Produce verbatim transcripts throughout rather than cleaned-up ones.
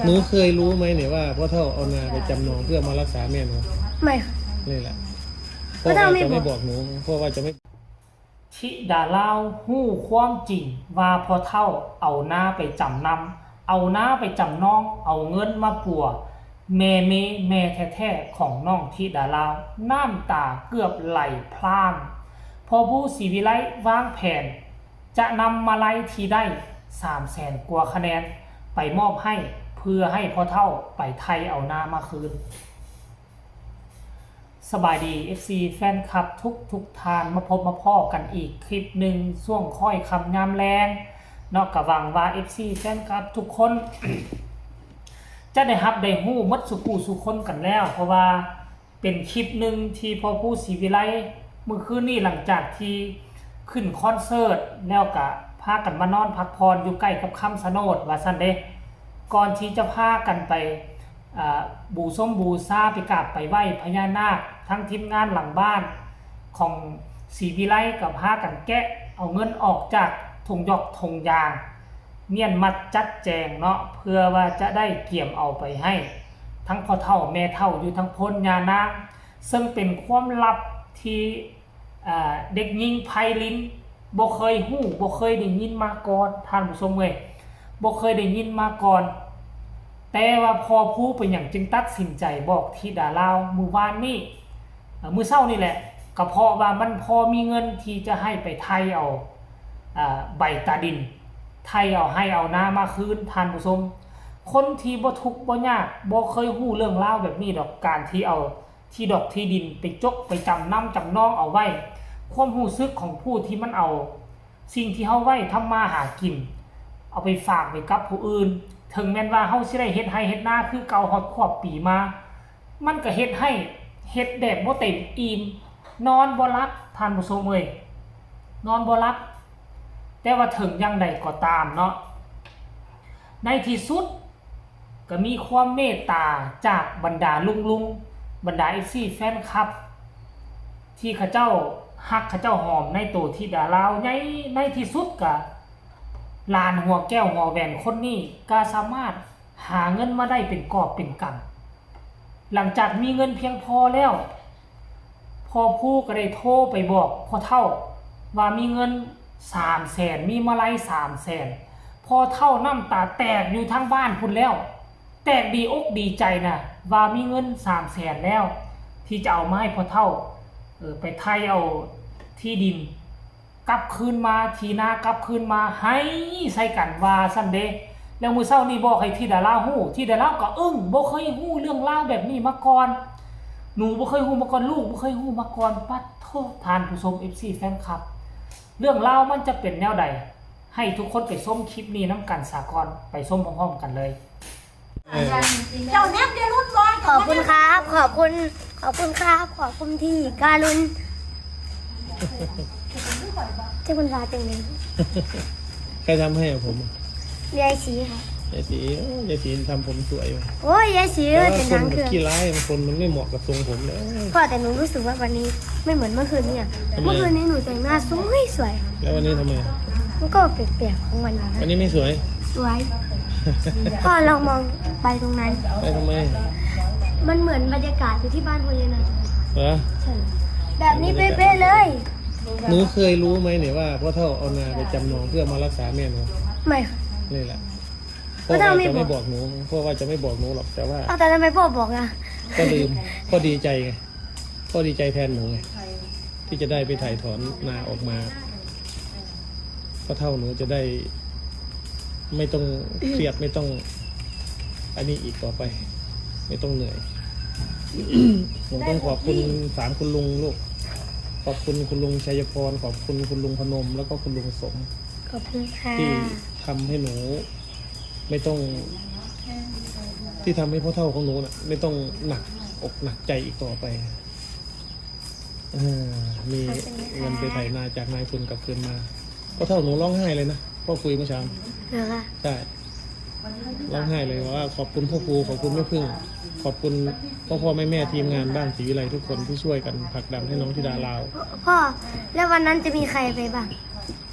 หนูเคยรู้ไหมเนี่ยว่าพ่อเฒ่าเอานาไปจำนองเพื่อมารักษาแม่หนู ไม่ค่ะ นี่แหละ พ่อเฒ่าไม่บอก พ่อว่าจะไม่บอกหนู พ่อว่าจะไม่ ธิดาลาวฮู้ความจริงว่าพ่อเฒ่าเอานาไปจำนำ เอานาไปจำนอง เอาเงินมาปัวแม่เม แม่แท้ๆของน้องธิดาลาว น้ำตาเกือบไหลพราก พ่อภูศรีวิไลวางแผน จะนำมาลัยที่ได้สามแสนกว่าคะแนน ไปมอบให้เพื่อให้พ่อเฒ่าไปไถ่เอานามาคืน สบายดี เอฟซี แฟนคลับทุกทุกท่าน มาพบมาพ้อกันอีกคลิปหนึ่งช่วงค่อยค่ำยามแลงเนาะ ก็หวังว่า เอฟซี แฟนคลับทุกคน จะได้ฮับได้ฮู้หมดสู่ผู้สู่คนกันแล้ว เพราะว่า เป็นคลิปหนึ่งที่พ่อภูศรีวิไล มื้อคืนนี้หลังจากที่ขึ้นคอนเสิร์ตแล้วก็พากันมานอนพักผ่อนอยู่ใกล้กับคำชะโนดว่าซั่นเด้ ก่อนที่จะพากันไป อ่า บูชมบูชาไปกราบไปไหว้พญานาค ทั้งทีมงานหลังบ้านของศรีวิไลก็พากันแกะเอาเงินออกจากถุงหยอกถุงยาง เมียนมัดจัดแจงเนาะ เพื่อว่าจะได้เกียมเอาไปให้ทั้งพ่อเฒ่าแม่เฒ่าอยู่ทั้งโพ้นย่านาง ซึ่งเป็นความลับที่ อ่า เด็กหญิงไพลินบ่เคยฮู้ บ่เคยได้ยินมาก่อน ท่านผู้ชมเอ้ย บ่เคยได้ยินมาก่อน แต่ว่าพ่อภูเป็นหยังจึงตัดสินใจบอกธิดาลาวมื้อวานนี้ เอ่อ มื้อเช้านี่แหละ ก็เพราะว่ามันพอมีเงินที่จะให้ไปไถ่เอา อ่า ใบตาดิน ไถ่เอาไฮ่เอานามาคืน ท่านผู้ชม คนที่บ่ทุกข์บ่ยาก บ่เคยฮู้เรื่องราวแบบนี้ดอก การที่เอาที่ดอกที่ดินไปจกไปจำนำจำนองเอาไว้ ความรู้สึกของผู้ที่มันเอาสิ่งที่เฮาไว้ทำมาหากิน เอาไปฝากไว้กับผู้อื่น ถึงแม้นว่าเฮาสิได้เฮ็ดไฮ่เฮ็ดนาคือเก่าฮอดครบปีมา มันก็เฮ็ดให้เฮ็ดแบบบ่เต็มอิ่ม นอนบ่หลับ ท่านผู้ชมเอ้ย นอนบ่หลับ แต่ว่าถึงอย่างใดก็ตามเนาะ ในที่สุดก็มีความเมตตาจากบรรดาลุงๆ บรรดา เอฟซี แฟนคลับ ที่เขาเจ้าฮักเขาเจ้าหอมในโตธิดาลาว ใน ในที่สุดก็หลานหัวแก้วหัวแหวนคนนี้ก็สามารถหาเงินมาได้เป็นกอบเป็นกำ หลังจากมีเงินเพียงพอแล้ว พ่อภูก็ได้โทรไปบอกพ่อเฒ่าว่ามีเงินสามแสน มีมาลัยสามแสน พ่อเฒ่าน้ำตาแตกอยู่ทางบ้านพุ้นแล้ว แตกดีอกดีใจนะ ว่ามีเงินสามแสนแล้ว ที่จะเอามาให้พ่อเฒ่า เออ ไปไถ่เอาที่ดิน กลับคืนมา ที่นากลับคืนมา ไฮ่ใส่กันว่าซั่นเด้ แล้วมื้อเช้านี้บอกให้ธิดาลาวฮู้ ธิดาลาวก็อึ้ง บ่เคยฮู้เรื่องราวแบบนี้มาก่อน หนูบ่เคยฮู้มาก่อน ลูกบ่เคยฮู้มาก่อน ปัดโธ่ ท่านผู้ชม เอฟซี แฟนคลับ เรื่องราวมันจะเป็นแนวใด ให้ทุกคนไปชมคลิปนี้นำกันซะก่อน ไปชมพร้อมๆกันเลย เออ เจ้าแนมเดรุ่นบอย ขอบคุณครับ ขอบคุณ ขอบคุณครับ ขอบคุณที่การุณ เจ้าคุณพระเต็มเลย ใครทำให้อะผมอะ ยายศรีค่ะ ยายศรี โอ้ ยายศรีทำผมสวยว่ะ โอ้ย ยายศรี แต่ว่า เป็น คน หางเครื่อง ขี้ร้าย บางคนมันไม่เหมาะกับทรงผมเลย พ่อ แต่หนูรู้สึกว่าวันนี้ไม่เหมือนเมื่อคืนเนี่ย ทำไม เมื่อคืนนี้หนูแต่งหน้าสวยสวย แล้ววันนี้ทำไม มันก็แปลกๆของมันอยู่นะ วันนี้ไม่สวย สวย พ่อลองมองไปตรงนั้น ไปทำไม มันเหมือนบรรยากาศอยู่ที่บ้านพอดีนะ เหรอ ใช่ แบบนี้เป๊ะๆเลย หนูเคยรู้ไหมเนี่ยว่าพ่อเฒ่าเอานาไปจำนองเพื่อมารักษาแม่หนู ไม่ค่ะ นี่แหละ พ่อเฒ่าไม่บอก พ่อว่าจะไม่บอกหนู พ่อว่าจะไม่บอกหนูหรอก แต่ว่า เอา แต่ทำไมพ่อบอกอ่ะ ก็ลืม พ่อดีใจไง พ่อดีใจแทนหนูไง ที่จะได้ไปถ่ายถอนนาออกมา พ่อเฒ่าหนูจะได้ ไม่ต้องเครียด ไม่ต้อง อันนี้อีกต่อไป ไม่ต้องเหนื่อย หนูต้องขอบคุณสามคุณลุงลูก ขอบคุณคุณลุงชัยพร ขอบคุณคุณลุงพนม แล้วก็คุณลุงสม ขอบคุณค่ะ ที่ทำให้หนู ไม่ต้อง ที่ทำให้พ่อเฒ่าของหนูน่ะ ไม่ต้องหนักอกหนักใจอีกต่อไป เออ มี ขอบคุณค่ะ เงินไปไถนาจากนายทุนกลับคืนมา พ่อเฒ่าหนูร้องไห้เลยนะ พ่อคุยเมื่อเช้า เหรอคะ ใช่ ร้องไห้เลยว่าขอบคุณพ่อครู ขอบคุณแม่พึ่ง ขอบคุณพ่อพ่อแม่แม่ทีมงานบ้านศรีวิไลทุกคนที่ช่วยกันผลักดันให้น้องธิดาลาว พ่อ แล้ววันนั้นจะมีใครไปบ้าง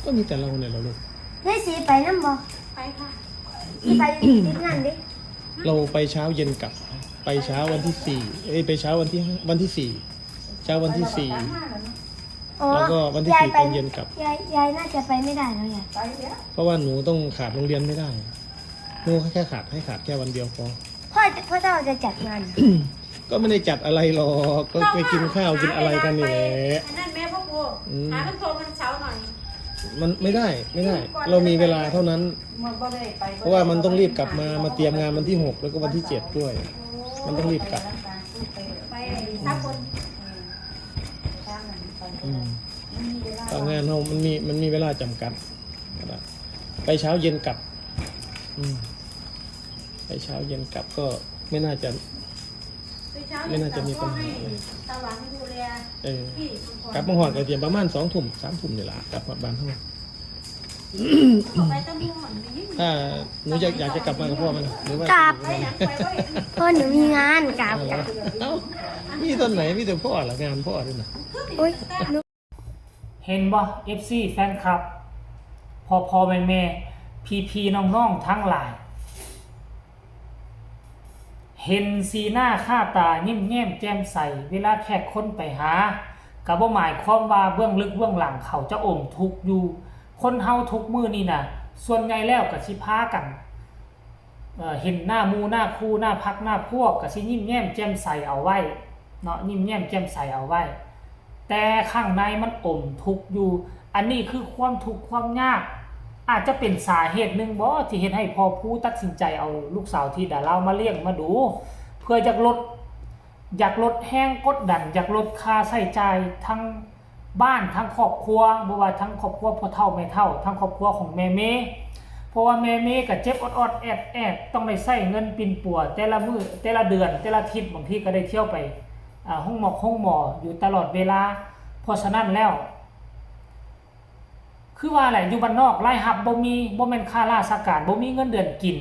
ก็มีแต่เราเนี่ยแหละลูก ยายศรีไปนำบ่ ไปค่ะ ไปติดงานดิ เราไปเช้าเย็นกลับ ไปเช้าวันที่สี่ เอ้ย ไปเช้าวันที่ห้า วันที่สี่ เช้าวันที่สี่ อ๋อ แล้วก็วันที่ ยาย สี่ ไป ตอนเย็นกลับ ยายยายน่าจะไปไม่ได้แล้วยาย เพราะว่าหนูต้องขาดโรงเรียนไม่ได้ หนูแค่ขาดให้ขาดแค่วันเดียวพอ พ่อพ่อเจ้าจะจัดงานเหรอ ก็ไม่ได้จัดอะไรหรอก ก็ไปกินข้าวกินอะไรกันนี่แหละ อันนั้นแม่พ่อครู อืม หามันโทรมันเช้าหน่อย มันไม่ได้ไม่ได้ เรามีเวลาเท่านั้น มันบ่ได้ไป เพราะว่ามันต้องรีบกลับมามาเตรียมงานวันที่หกแล้วก็วันที่เจ็ดด้วย มันต้องรีบกลับ ไปสักคน อืม ตามงานเรามันมีมันมีเวลาจำกัดนะ ไปเช้าเย็นกลับ อืม ไปเช้าเย็นกลับก็ไม่น่าจะ ไม่น่าจะมีปัญหา ตะวันดูแล เออ พี่ กลับมาหอดก็เตรียมประมาณสองทุ่มสามทุ่มนี่แหละกลับมาบ้านเฮา ไปตะมุงมันมี ถ้าหนูอยากอยากจะกลับมากับพ่อไหมล่ะหรือว่า กลับ จะอยู่ พ่อหนูมีงานกลับ อะไรวะเอ้ามีตอนไหนมีแต่พ่อละงานพ่อด้วยนะ อุ้ยหนู เห็นบ่ เอฟซี แฟนคลับ พ่อพ่อแม่แม่ พี่พี่น้องน้องทั้งหลาย เห็นสีหน้าค่าตายิ้มแย้มแจ่มใส เวลาแขกคนไปหา ก็บ่หมายความว่าเบื้องลึกเบื้องหลังเขาจะอมทุกข์อยู่ คนเฮาทุกมื้อนี่นะ ส่วนใหญ่แล้วก็สิพากัน เอ่อ เห็นหน้าหมู่หน้าคู่หน้าพรรคหน้าพวกก็สิยิ้มแย้มแจ่มใสเอาไว้เนาะ ยิ้มแย้มแจ่มใสเอาไว้ แต่ข้างในมันอมทุกข์อยู่ อันนี้คือความทุกข์ความยาก อาจจะเป็นสาเหตุหนึ่งบ่ที่เฮ็ดให้พ่อผู้ตัดสินใจเอาลูกสาวธิดาลาวมาเลี้ยงมาดู เพื่ออยากลด อยากลดแรงกดดัน อยากลดค่าใช้จ่ายทั้งบ้านทั้งครอบครัว บ่ว่าทั้งครอบครัวพ่อเฒ่าแม่เฒ่า ทั้งครอบครัวของแม่เมย์ เพราะว่าแม่เมย์ก็เจ็บออดๆแอดๆ ต้องได้ใช้เงินปิ่นปัว แต่ละมื้อ แต่ละเดือน แต่ละอาทิตย์ บางทีก็ได้เที่ยวไป อ่า โรงหมอกโรงหมออยู่ตลอดเวลา เพราะฉะนั้นแล้ว คือว่าแหละ อยู่บ้านนอกรายรับบ่มี บ่แม่นข้าราชการ บ่มีเงินเดือนกิน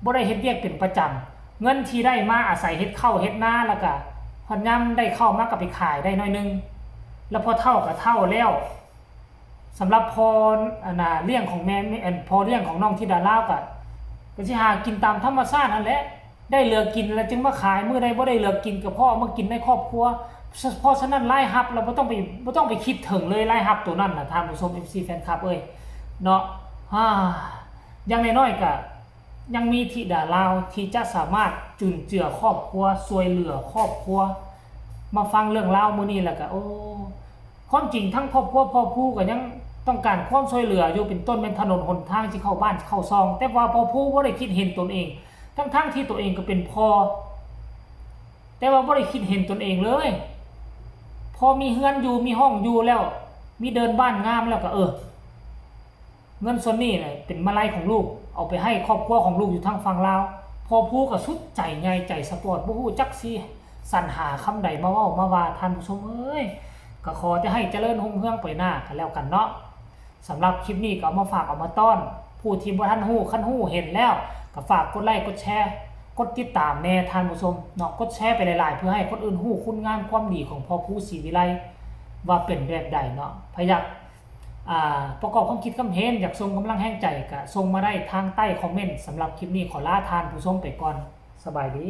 บ่ได้เฮ็ดเวียกเป็นประจำ เงินที่ได้มาอาศัยเฮ็ดข้าวเฮ็ดนา แล้วก็ฮอดยามได้ข้าวมาก็ไปขายได้หน่อยหนึ่ง แล้วพ่อเฒ่าก็เฒ่าแล้ว สำหรับพ่อ อันน่ะ เลี้ยงของแม่ อันพ่อเลี้ยงของน้องธิดาลาวก็ ก็สิหากินตามธรรมชาตินั่นแหละ ได้เหลือกินแล้วจึงมาขาย มื้อใดบ่ได้เหลือกินก็พอเอามากินในครอบครัว เพราะฉะนั้นรายรับเราบ่ต้องไป บ่ต้องไปคิดถึงเลย รายรับตัวนั้นน่ะ ท่านผู้ชม เอฟซี แฟนคลับเอ้ย เนาะ อ่า อย่างน้อยๆก็ยังมีธิดาลาวที่จะสามารถจุนเจือครอบครัว ช่วยเหลือครอบครัว มาฟังเรื่องราวมื้อนี้แล้วก็ โอ้ ความจริงทั้งครอบครัวพ่อผู้ก็ยังต้องการความช่วยเหลืออยู่ เป็นต้นแม่นถนนหนทางที่เข้าบ้านเข้าซอง แต่ว่าพ่อผู้บ่ได้คิดเห็นตนเอง ทั้งๆที่ตัวเองก็เป็นพ่อ แต่ว่าบ่ได้คิดเห็นตนเองเลย พอมีเฮือนอยู่ มีห้องอยู่แล้ว มีเดินบ้านงามแล้วก็ เออ เงินส่วนนี้น่ะเป็นมาลัยของลูก เอาไปให้ครอบครัวของลูกอยู่ทางฝั่งลาว พ่อผู้ก็สุดใจใหญ่ใจสปอร์ต บ่ฮู้จักสิสรรหาคำใดมาเว้ามาว่า ท่านผู้ชมเอ้ย ก็ขอแต่ให้เจริญรุ่งเรืองไปหน้ากันแล้วกันเนาะ สำหรับคลิปนี้ก็เอามาฝากเอามาต้อน ผู้ที่บ่ทันฮู้ คันฮู้เห็นแล้ว ก็ฝากกดไลค์กดแชร์ กดติดตามแน่ท่านผู้ชมเนาะ กดแชร์ไปหลายๆ เพื่อให้คนอื่นฮู้คุณงามความดีของพ่อผู้ศรีวิไล ว่าเป็นแบบใดเนาะ พะอยาก อ่า ประกอบความคิดความเห็น อยากส่งกำลังแรงใจก็ส่งมาได้ทางใต้คอมเมนต์ สำหรับคลิปนี้ขอลาท่านผู้ชมไปก่อน สบายดี